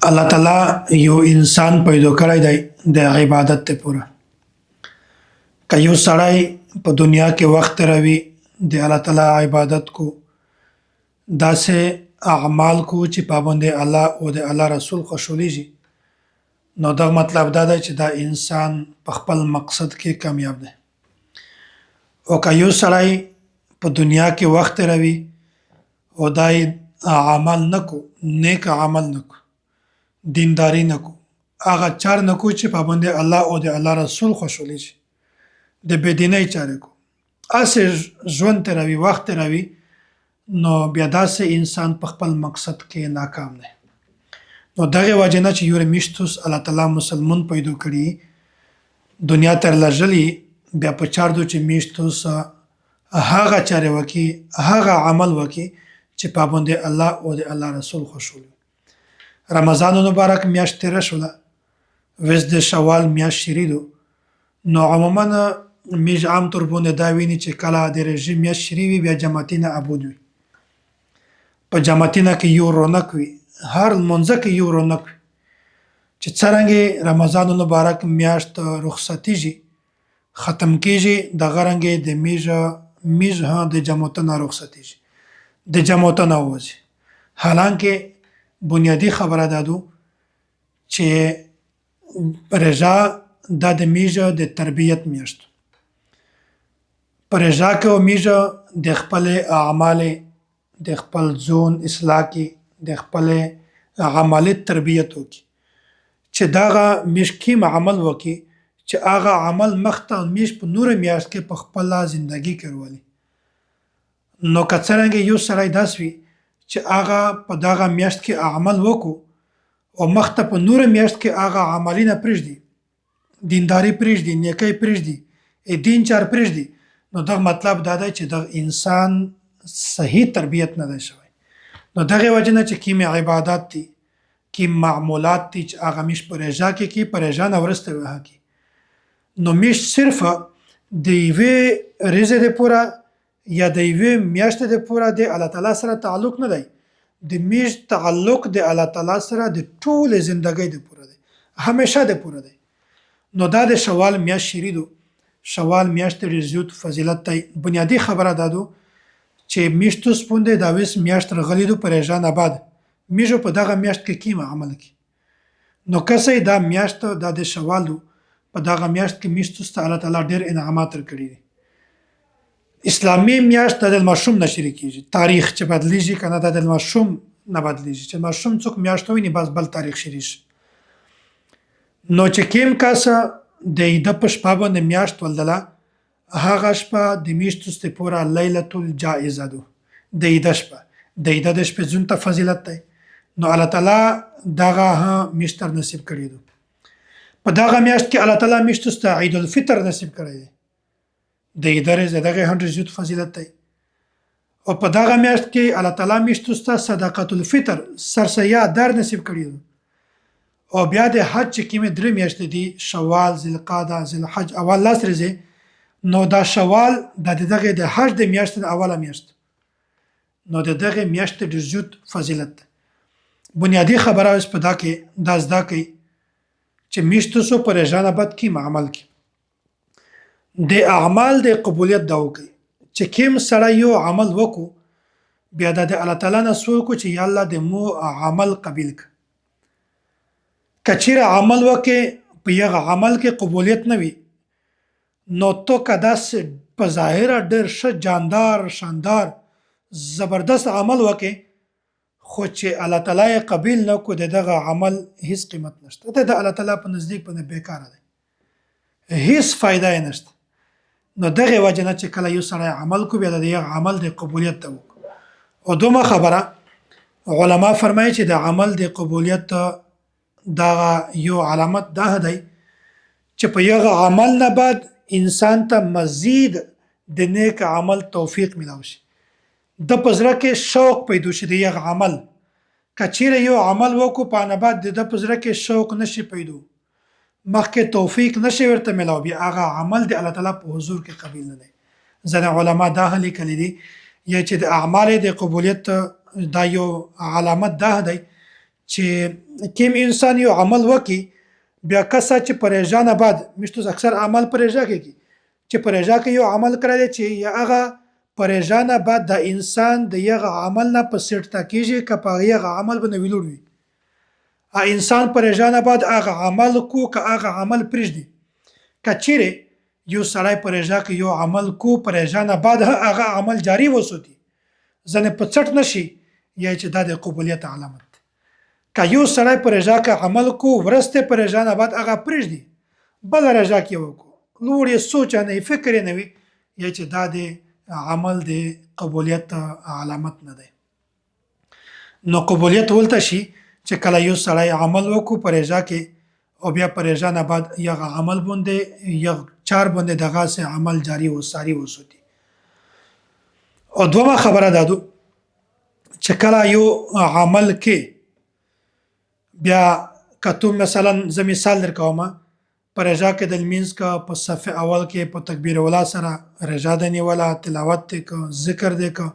الله تعالی یو انسان پیدا کړی دی د عبادت لپاره. که یو سړی په دنیا کې وخت تېروي، د الله تعالی عبادت کو، داسې اعمال کو چې پابند الله او د الله رسول خوشحالېږي، نو دغه مطلب دا دی چې دا انسان په خپل مقصد کې کامیاب دی. او که یو سړی په دنیا کې وخت تېروي او دا عمل نه کو، نیک عمل نه کو، دینداری نه کو، هغه چار نه کو چې پابند الله او د الله رسول خوشحالېږي، د بېدینۍ چارې کو، هسې ژوند تېروي، وخت تېروي، نو بیا داسې انسان په خپل مقصد کې ناکام دی. نو دغه وجه نه چې یور میشتوس الله تعالی مسلمان پیدا کړي، دنیا تر لژلی، بیا په چار دو چې میشتوس هغه چارې وکي، هغه عمل وکي چې پابند الله او د الله رسول خوشحال وي. رمضان مبارک میاشت تېره شوله، ویس د شوال میاشت شریدو. نو عموما میږ عام طور باندې دا ویني چې کله د رژیم میاشت شری وي، بیا جماعتینه ابود وي، په جماعتینه کې یو رونق وي، هر لمونځه کې یو رونق وي. چې څرنګه رمضان مبارک میاشت رخصتیږي، ختم کیږي، دغه رنګ د میږ هم د جماعتونه رخصتیږي، د جماعتونه ووځي. حالانکه بنیادي خبره دا ده چې رضا دا د میږ د تربیت میاشت، په رضا کې میږ د خپل اعمال، د خپل ځون اصلاح کې، د خپل عملي تربیت وکړي، چې دغه میږ کیم عمل وکړي چې هغه عمل مخته میږ په نوره میاشت کې په خپله زندګي کې ورولي. نو که څرنګه یو سړی داس وي چې هغه په دغه میاشت کې عمل وکړو او مخته په نوره میاشت کې هغه عملی نه پرېږدي، دینداری پرېږدي، نیکۍ پرېږدي، دین چار پرېږدي، نو دغه مطلب دا دی چې دغه انسان صحیح تربیت نه دی شوی. نو دغه وجه نه چې کیمې عبادات دي، کیم معمولات دي چې هغه میش په رضا کې کی، په رضا نه ورسته وه کی، نو میش صرف د یوې رزه د پوره یا د یوې میاشتې د پوره د الله تعالی سره تعلق نه دی، د میش تعلق د الله تعالی سره د ټولې زندګۍ د پوره دی، همیشه د پوره دی. نو دا د شوال میاشت شریدو، شوال میاشت ډېر زیات فضیلت دی. بنیادي خبره دا دو چې میشتو سپوندې دا ویس میاشت رغلی دو، پر رژان آباد میږو په دغه میاشت کې کیمه عمل کی. نو کسې دا میاشت دا د شوال دو، په دغه میاشت کې میشتو ته الله تعالی ډېر انعامات ورکړي دي. اسلامي میاشت د ماشوم نه شریک کیږي، تاریخ چې بدلیږي کنه، دا د ماشوم نه بدلیږي، چې ماشوم څوک میاشت ویني بس بل تاریخ شریک. نو چې کیم کس د عید په شپه باندې میاشت ولدله، هغه شپه د میشتو ست پوره لیلة الجائزه دو، د عید شپه، د عید د شپې ځون ته فضیلت دی. نو الله تعالی دغه میشتر نصیب کړی دو. په دغه میاشت کې الله تعالی میشتو ست عید الفطر نصیب کړی دی، د عید ورځ دغه هم ډېر زیات فضیلت دی. او په دغه میاشت کې الله تعالی میشتو ست صدقه الفطر سرسیا در نصیب کړی دو. او بیا د حج چې کومې درې میاشتې دي، شوال، ذوالقعده، ذوالحج، اول لاس ورځې، نو دا شوال د دغه د حج د میاشتې د اوله میاشت، نو د دغه میاشتې ډېر زیات فضیلت دی. بنیادي خبره اوس په دا کې دا زده کوي چې میشتو سو پر ژانه بد کې عمل کې د اعمال د قبولیت دا وکړي چې کیم سړی یو عمل وکړو، بیا د الله تعالی نه سوال کو چې یا الله د مو عمل قبول ک. کچیر عمل وکې په یغه عمل کې قبولیت نه وي، نو تو که داسې په ظاهره ډېر ښه جاندار شاندار زبردست عمل وکې، خو چې الله تعالی یې قبیل نه کو، د دغه عمل هیڅ قیمت نشته، د الله تعالی په نزدیک باندې بیکاره دی، هیڅ فایده یې نشته. نو دغه وجه نه چې کله یو سړی عمل کو، بیا د یغه عمل د قبولیت ته وکړو. او دومره خبره علما فرمایي چې د عمل د قبولیت دغه یو علامت دا دی چې په یغه عمل نه بعد انسان ته مزید د نیک عمل توفیق ملاو شي، د په زړه کې شوق پیدا شي د یغه عمل. که چیرې یو عمل وکړو، په نه بعد د په زړه کې شوق نشي پیدا، مخکې توفیق نشي ورته ملاو، بیا هغه عمل د الله تعالی په حضور کې قبول نه دی. ځینې علما دا هم لیکلي دي یا چې د اعمال د قبولیت دا یو علامت دا دی چې کیم انسان یو عمل وکي، بیا کسه چې پریژانه بعد مشتوس اکثر عمل پریژا کې، چې پریژا کې یو عمل کړی دی، چې یا هغه پریژانه بعد د انسان د یغه عمل نه په سیټ تا کیږي، که په یغه عمل باندې ویلوړ وي. ا انسان پریژانه بعد هغه عمل کو که هغه عمل پرېږدي. که چیرې یو سړی پریژا کې یو عمل کو، پریژانه بعد هغه عمل جاری وساتي، ځنې په څټ نشي، یا چې دا د قبولیت علامت. که یو سړی په رجا کې عمل کو، ورسته په رجا نه بعد هغه پرېږدي، بل رجا کې وکړو، لوړ یې سوچ نه، فکر یې نه وي، یا چې دا د عمل د قبولیت علامت نه دی. نو قبولیت ولته شي چې کله یو سړی عمل وکړو په رجا کې، او بیا په رجا نه بعد یغه عمل باندې یغ چار باندې دغه سه عمل جاری او ساری وساتي. او دومره خبره ده چې کله یو عمل کې بیا کتو، مثلا زه مثال درکوم، په رجا کې د لمونځ که په صف اول کې په تکبیر اولا سره رجا د نیوله، تلاوت دی که، ذکر دی که،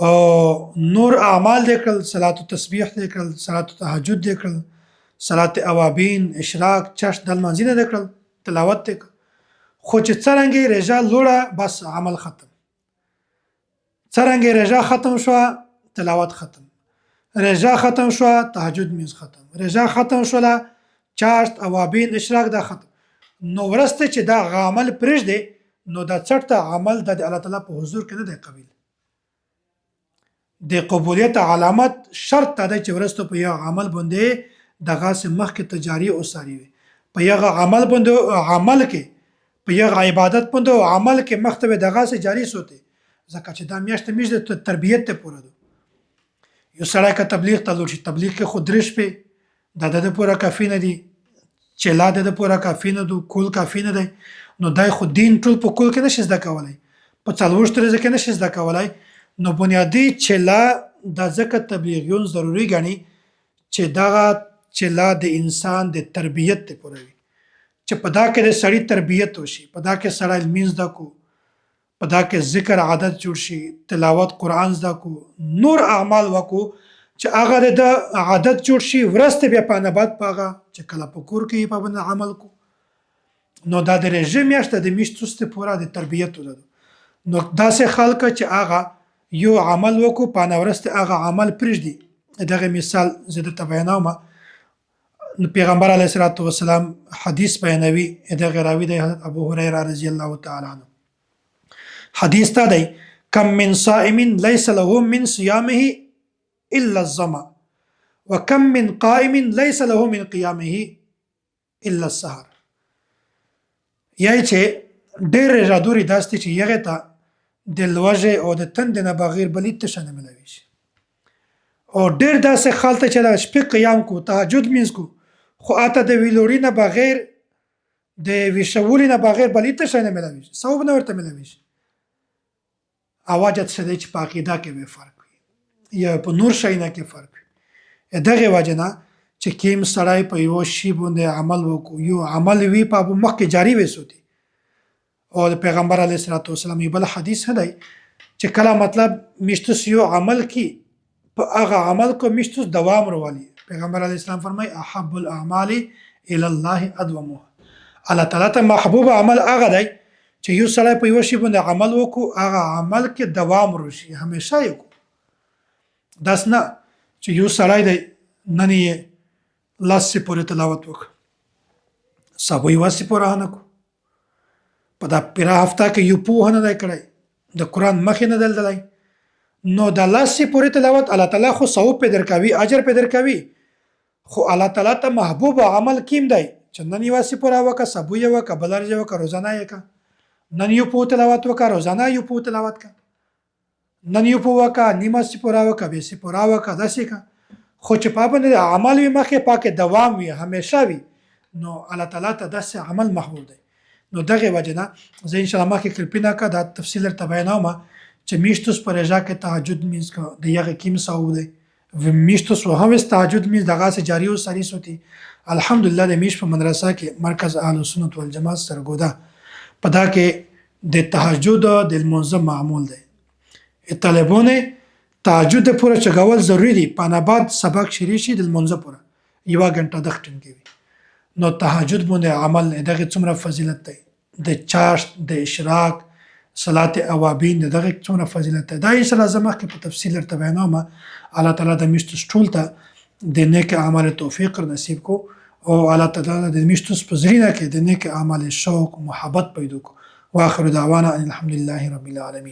او نور اعمال دی کړل، صلات تسبیح دی کړل، صلات تهجد دی کړل، صلات اوابین، اشراق، چشت د لمانځینه دی کړل، تلاوت دی که، خو چې څرنګه رجا لوړه بس عمل ختم. څرنګه رجا ختم شوه، تلاوت ختم، رجا ختم شوه، تهجد میز ختم، رجا ختم شوله، چاشت، اوابین، اشراق دا ختم. نو ورسته چې دا عمل پرېږدي، نو دا څټته عمل د الله تعالی په حضور کې نه دی قبیل. د قبولیت علامت شرط دا دی چې ورسته په یو عمل باندې دغه سه مخکې تجاری او ساری وي، په یو عمل باندې عمل کې، په یو عبادت باندې عمل کې مخته به دغه سه جاری سوته، ځکه چې دا میاشت میش د تربیت ته پوره ده. یو سړی که تبلیغ ته لوړ شي، تبلیغ کې خو درې شپې دا د پوره کافي نه دي، چې لا د پوره کافي نه دو، کول کافي نه دی. نو دای خو دین ټول په کول کې نشي زده کولای، په 40 ورځې کې نشي زده کولای. نو بنیادي چې لا د ځکه تبلیغیون ضروري ګڼي چې دغه چې لا د انسان د تربیت ته پوره وي، چې په دا کې د سړي تربیت وشي، په دا کې سړی لمونځ زده کو، په دا کې ذکر عادت جوړ شي، تلاوت قرآن زده کو، نور اعمال وکړو چې هغه د عادت جوړ شي. ورسته بیا په نبات په هغه چې کله په کور کې په باندې عمل کو. نو دا د رژیم میاشت د میشتوس ته پوره د تربیت ده. نو داسې خلک چې هغه یو عمل وکړو، په ورسته هغه عمل پرېږدي. دغه مثال زه درته بیانوم. نو پیغمبر علیه الصلاة والسلام حدیث بیانوي، دغه راوي دی حضرت ابو هريره رضی الله تعالی عنه. حدیث دا دی: کم من صائم ليس له من صيامه الا الظما، وكم من قائم ليس له من قيامه الا السهر. یعنی چې ډېر رجادوري داسې چې یغه ته د لوژې او د تندې نه بغیر بل هیڅ شی نه ملاویږي، او ډېر داسې خلک چې د شپې قیام کو، تهجد مینځ کو، خو اته د ویلوړي نه بغیر، د ویشولي نه بغیر بل هیڅ شی نه ملاویږي، ثواب نه ورته ملاویږي. اواجت څه دی چې په عقیده کې به فرق وي یا په نور شیونه کې فرق وي. دغه وجه نه چې کیم سړی په یو شی باندې عمل وکړو، یو عمل وي په مخکې جاری وسوتي. او د پیغمبر علیه الصلاة والسلام یو بل حدیث دی چې کله مطلب مشتس یو عمل کی، په هغه عمل کو مشتس دوام وروالي. پیغمبر علیه السلام فرمای: احب الاعمال الى الله ادومها. الله تعالی ته محبوب عمل هغه دی چې یو سړی په یو شی باندې عمل وکړو، هغه عمل کې دوام روشي، همیشه یې کو. داس نه چې یو سړی دی نن یې لاس سپورې تلاوت وکړ، سبا یوه سپوره نه کو، په دا پیرا هفته کې یو پوه نه دی کړی، د قرآن مخې نه دلدلی. نو د لاس سپورې تلاوت الله تعالی خو ثواب پې درکوي، اجر پې درکوي، خو الله تعالی ته محبوب عمل کیم دی چې نن یوه سپوره وکړه، سبا یې وکړه، بله ورځ یې وکړه، روزانه یې کړه. نن یو پوه تلاوت وکړه، روزانه یو پوه تلاوت کړه، نن یو پوه وکړه، نیمه سپوره وکړه، بیا سپوره وکړه، داسې کړه. خو چې په باندې عمل وي، مخکې پاکې دوام وي، همیشه وي، نو الله تعالی ته داسې عمل محبوب دی. نو دغه وجه نه زه ان شاء الله مخکې کرپینه کا دا تفصیل درته بیانوم چې میشتوس پر رجا کې تهجد مینځ کا د یغه کیم ثواب دی، میشتوس وهم تهجد مینځ دغه سه جاری او ساری سوتی. الحمدلله د میش په مدرسه کې مرکز اهل سنت والجماعت سرګودا په دا کې د تهجد د لمونځ معمول دی. طالبونه تهجد پوره چګول ضروری دي. پاناباد سبق شروع شي د لمونځه پوره یوه ګنټه دغه ټیم کې وي. نو تهجد باندې عمل دغه څومره فضیلت دی، د چاشت، د اشراق، صلات اوابین دغه څومره فضیلت دی، دا ان شاء الله زه مخکې په تفصیل درته بیانوم. الله تعالی د میشتو ټول ته د نیک اعمال توفیق نصیب کو او الله تعالی د میشتو په زړه کې د نیک اعمال شوق محبت پیدا کو. واخر دعوانا ان الحمد لله رب العالمین.